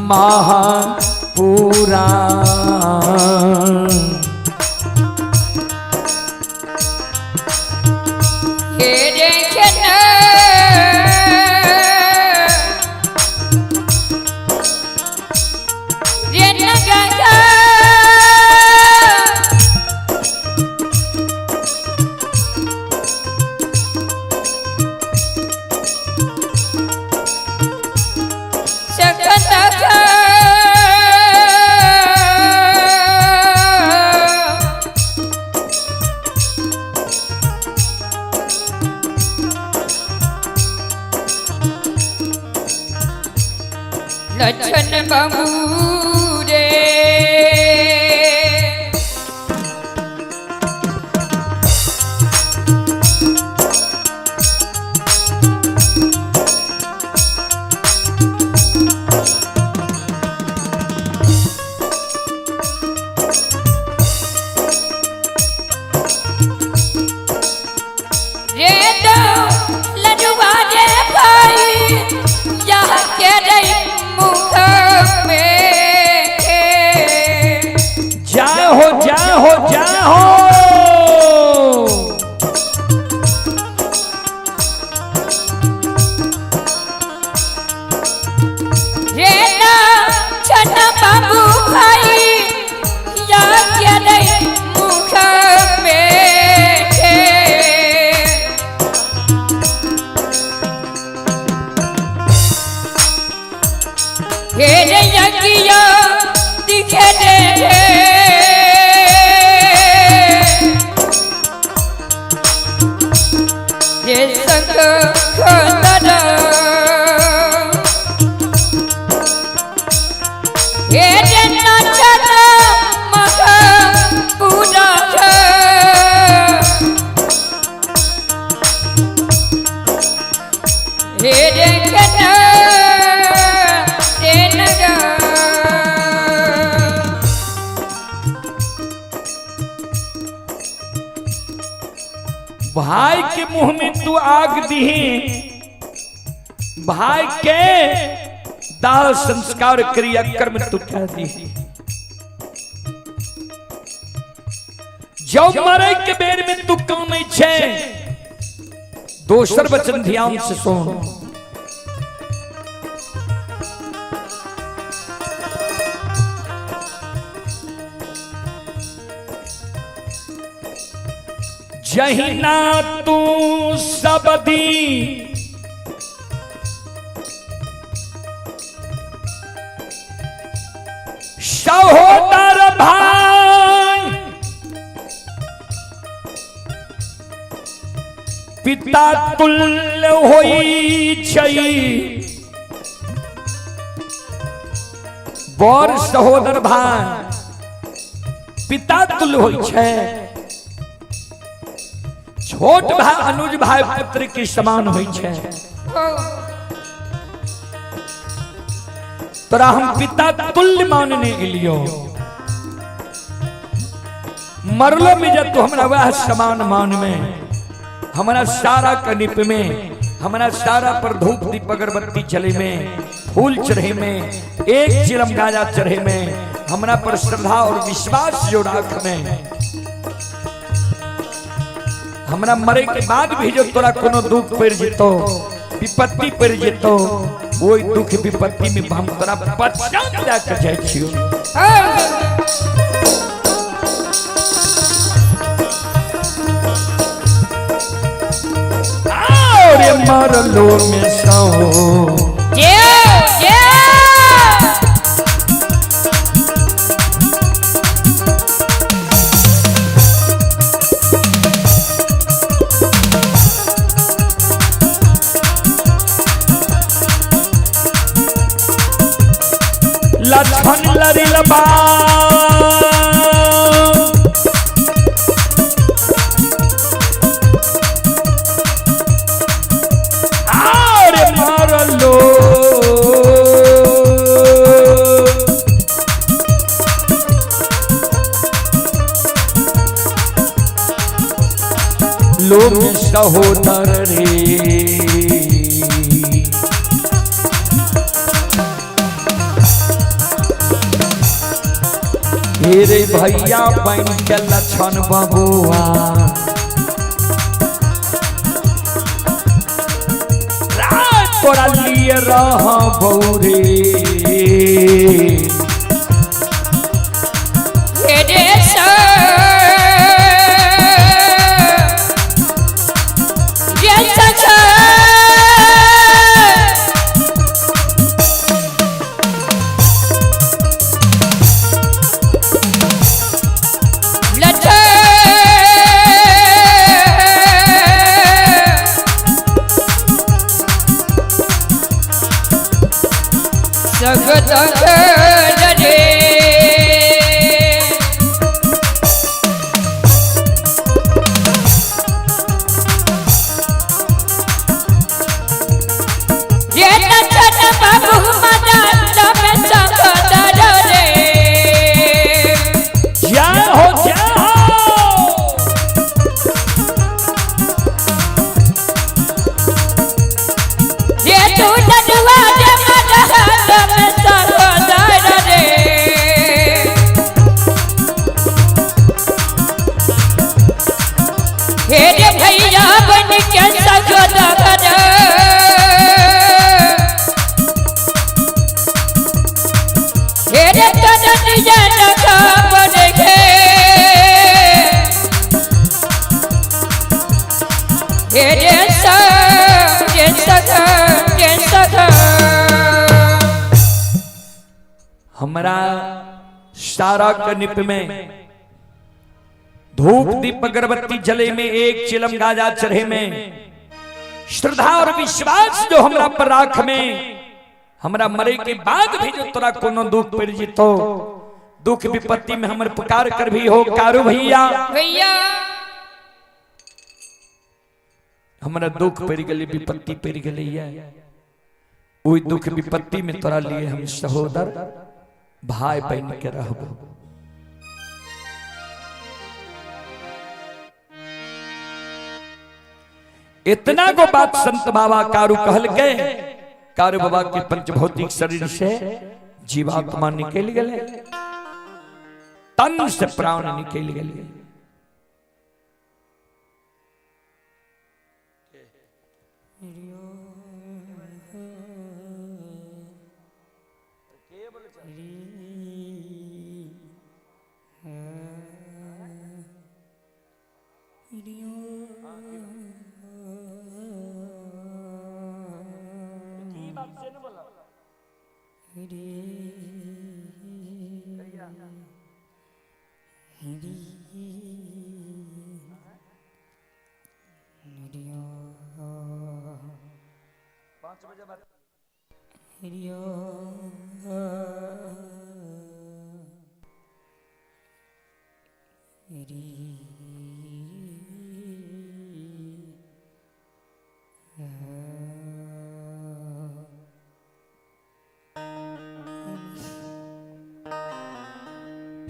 महापुरा हे रे खेना रे नगा सकत लक्षण बाबू रे। रे दो लडुआ रे भाई यह के रे मुख में। जय हो जय हो जय हो। रे ना छना बाबू भाई यह के रे मुख में। हे रे यज्ञ दिखे रे रे संग खतर हे रे नचन मख पूरा हे रे कन रे नगा। भाई के मुंह में तू आग दीही, भाई के दाह संस्कार क्रिया कर्म तू कह दीही। जो मरे के बेर में तू कानै छे। दोसर वचन ध्यान से सुन। जहिना तू सबदी सहोदर भाई पिता तुल्य होई छै, बर सहोदर भाई पिता तुल्य होई छै, छोट भाई अनुज भाई पुत्र के समान होई छै। तोरा हम पिता तुल्य मानने एलियो। मरलो में जब तू हमरा वह समान मान में, हमारा सारा कनिप में, हमारा सारा पर धूप दीप अगरबत्ती चले में, फूल चढ़े में, एक चिलम गाजा चढ़े में, हमरा पर श्रद्धा और विश्वास जो राख में, हमरा मरे के बाद भी जो तोरा कोनो दुख पड़ जेतो, विपत्ति पड़ जेतो, वही दुख विपत्ति में हम तोरा बचान दे के जाय छियो। और मरलो में सो जय जय। लक्षण लरिलबा और मरलो लोम सहोदर रे। हे रे भैया बन के लक्षण बबुआ, रात तोरा लिए रहबौ रे। हे रे सा रे सा सा। लच्छे सगत रे। ये लच्छन बाबू मदा तमे सगत रे। जय हो जय हो। ये तू ननुआ जे मदा तमे सगत रे। हे रे भैया बन के सगत रे। हे रे तनन जन का बन के। हे रे सा रे सग रे सग। हमरा सारा कनिप में धूप दीप अगरबत्ती जले में, एक चिलम गाजा चढ़े में, श्रद्धा और विश्वास जो हमरा पर राख में, हमरा मरे के बाद भी जो तोरा कोनो दुख पड़ जितो, दुख विपत्ति में हमर पुकार कर भी हो कारू भैया, भैया हमरा दुख पड़ गेलै, विपत्ति पड़ गेलै, ओहि दुख विपत्ति में तोरा लिए हम सहोदर भाई बन के रहबो। इतना गो बात संत बाबा कारू कहल के, कारू बाबा के पंचभौतिक शरीर से जीवात्मा निकल गए, तन से प्राण निकल गए।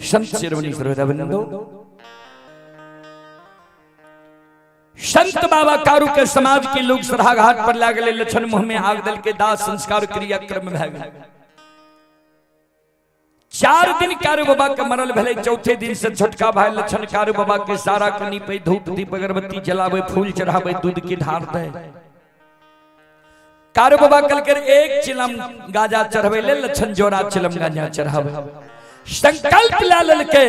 संत शिरोमणि श्रोताबंधु, संत बाबा कारू के समाज के लोग सराहा घाट पर लागले, लक्षण मुंह में आग दल के दाह संस्कार क्रिया क्रम भए गेल। 4 दिन कारू बाबा के मरल भेलै, चौथे दिन से छोटका भाई लक्षण कारू बाबा के सारा के नीपे, धूप दीप अगरबत्ती जलावे, फूल चढ़ावे, दूध की ढार दे। कारू बाबा कल कर एक चिलम गाजा चढ़वे ले, लक्षण जोड़ा चिलम गाजा चढ़ावे। संकल्प ला ललके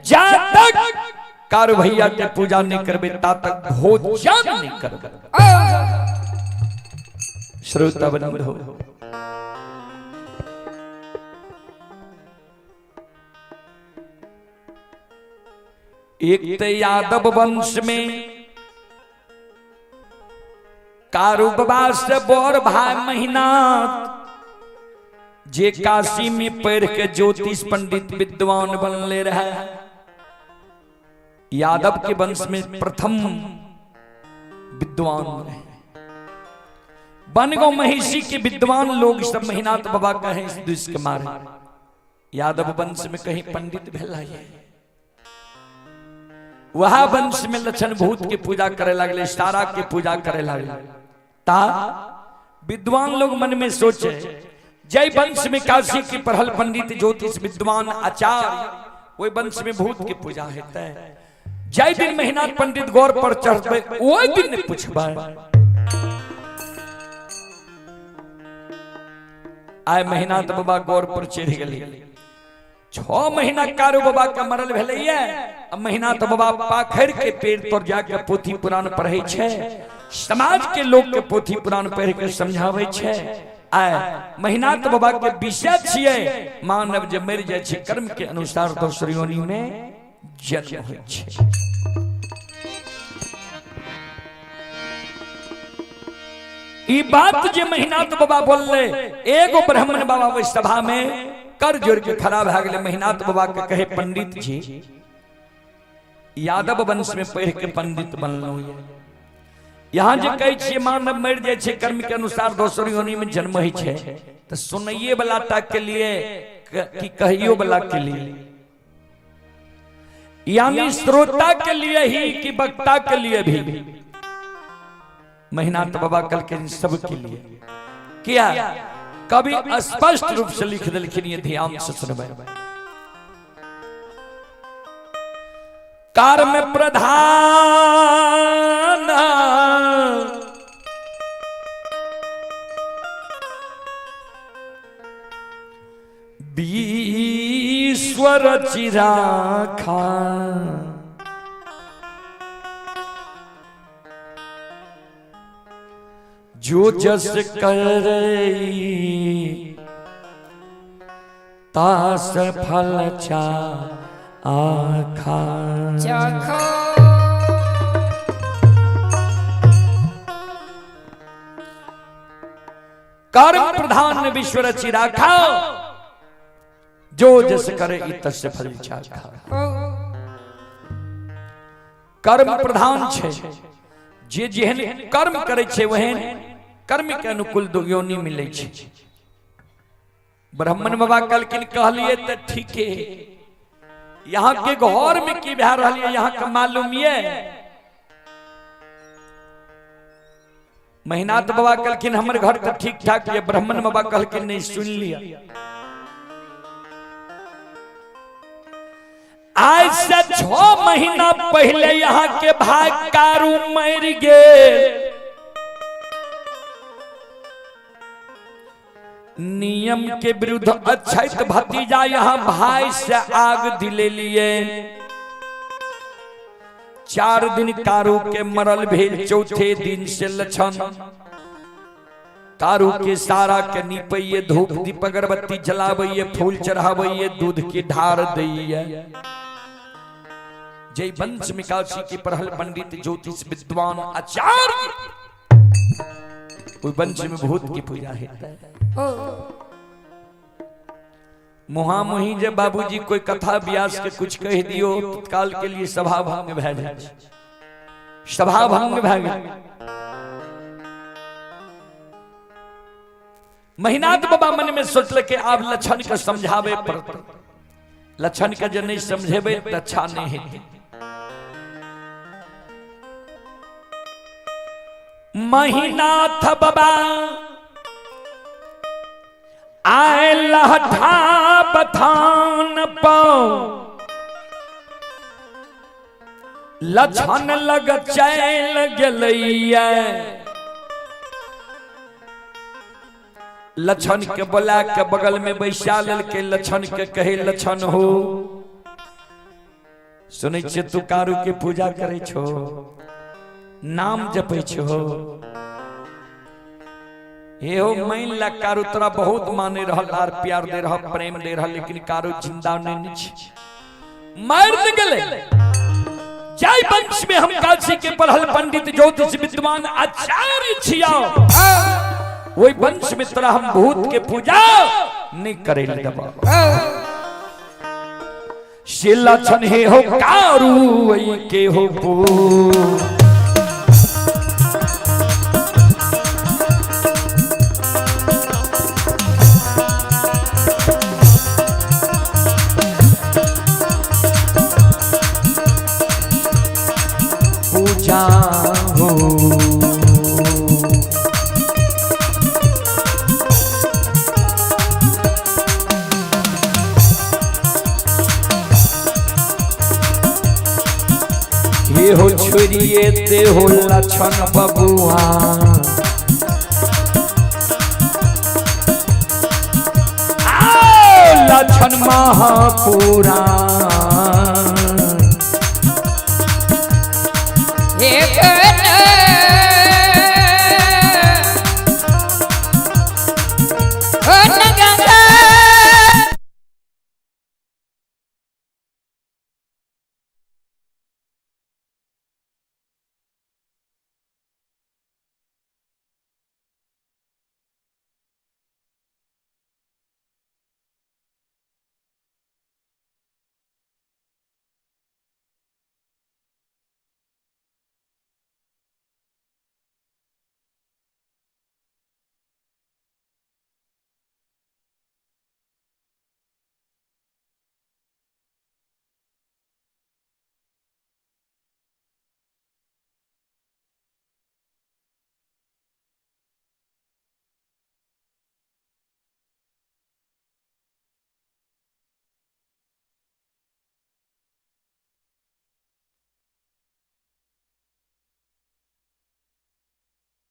जा तक कारू भैया के पूजा नहीं करबे ता तक भोजन नहीं करबे। श्रोता बंधु, एक तो यादव वंश में कारू बाबा से बड़ भाई महीना जे काशी में पढ़ के ज्योतिष पंडित विद्वान बनले रहे, यादव के वंश में प्रथम विद्वान रहे। बनगो महिषी के विद्वान लोग सब महीनाथ बाबा कहे दुष्ट के मारे। यादव वंश में कहीं पंडित भेला है, वह वंश में लक्षण भूत के पूजा करे लगले, सारा के पूजा करे लगले। ता विद्वान लोग मन में सोचे जय वंश में काशी के पढ़ल पंडित ज्योतिष विद्वान आचार्य, वही वंश में भूत के पूजा हेतै। जय दिन महीना पंडित गौर पर चढ़ते वही दिन पूछबै। आय महीना तो बाबा गौर पर चढ़ गेली। 6 महीना कारू बाबा के मरल भेलैया, आ महीना तो बाबा पाखर के पेड़ तर जाके पोथी पुराण पढ़ै छै, समाज के लोग के पोथी पुराण पढ़ के समझाबै छै। आय महीना तो बाबा के विषय छियै मानव जे मरि जाइ छै कर्म के अनुसार दोसर योनि में जन्म होइ छै। ई बात जे महीना तो बाबा बोलले, एगो ब्राह्मण बाबा ओहि सभा में कर जोड़ के खड़ा भए गेलै। महीनाथ बाबा के कहे पंडित जी यादव वंश में पढ़ के पंडित बनलहुँ, यहाँ जे कहै छियै मानव मरि जाइ छै कर्म के अनुसार दोसर योनि में जन्म होइ छै, तऽ सुनैये वाला टा के लिए कि कहियो वाला के लिए, यानी श्रोता के लिए ही कि वक्ता के लिए भी। महीनाथ बाबा कल के सबके लिए क्या कभी स्पष्ट रूप से लिख देलखिन, ये ध्यान से सुनबै। कर्म प्रधान ईश्वर चिराखा, जो जस करई तास फल चा आखा। कर्म प्रधान विश्व रचि राखा, जो जस करे तस्य फल चाखा। कर्म प्रधान छे, जे जेहन कर्म करे छे वहन कर्म के अनुकूल योनि मिले छे। ब्राह्मण बाबा कहलखिन कहलिए त ठीके, यहाँ के घर में की भए रहल है यहाँ के मालूम ये। महीनाथ बाबा कहलखिन हमर घर तो ठीक ठाक ये। ब्राह्मण बाबा कहलखिन नहीं सुन लिया, आज से 6 महीना पहले यहाँ के भाई कारू मर गए। नियम के विरुद्ध अछैत भतीजा यहाँ भाई से आग दिले लिए। 4 दिन कारू के मरल भेल, चौथे दिन से लक्षण कारू के सारा के निपैये, धूप दीप अगरबत्ती जलाबैये, फूल चढ़ाबैये, दूध की ढार दैये। जय वंश में काशी के पढ़ल पंडित ज्योतिष विद्वान आचार्य, ओहि वंश में भूत की पूजा हेतै। मुहामुही जे बाबूजी कोई कथा व्यास के कुछ कह दियो तत्काल के लिए सभा भंग भए जाइ छै, सभा भंग भए गेल। महीनाथ बाबा मन में सोचलकै आब लक्षण के समझावे पड़त। लक्षण के जे नहीं समझेबै तऽ अच्छा नहीं हेतै। महिनाथ बाबा आए लहठा बथान पाओ, लक्षण लग चैल गेलैया। लक्षण के बोला के बगल में बैसा लेलकै। लक्षण के कहे, लक्षण हो, सुनै छियै तू कारू के पूजा करै छो, नाम जपै छो। हे हो, मान ला कारू तोरा बहुत माने रहल, लार प्यार दे रहा, प्रेम दे रहा, लेकिन कारू जिंदा नहीं छै, मर गेलै। जाय वंश में हम काशी के पढ़ल पंडित ज्योतिष विद्वान आचार्य छिया, वही वंश में तोरा हम भूत के पूजा नहीं करे देबा। से लक्षण हे हो कारू वही के हो पू पूजा हो। हे हो छोड़िए ते हो लक्षण बबुआ, आओ लक्षण महापुराण। हे।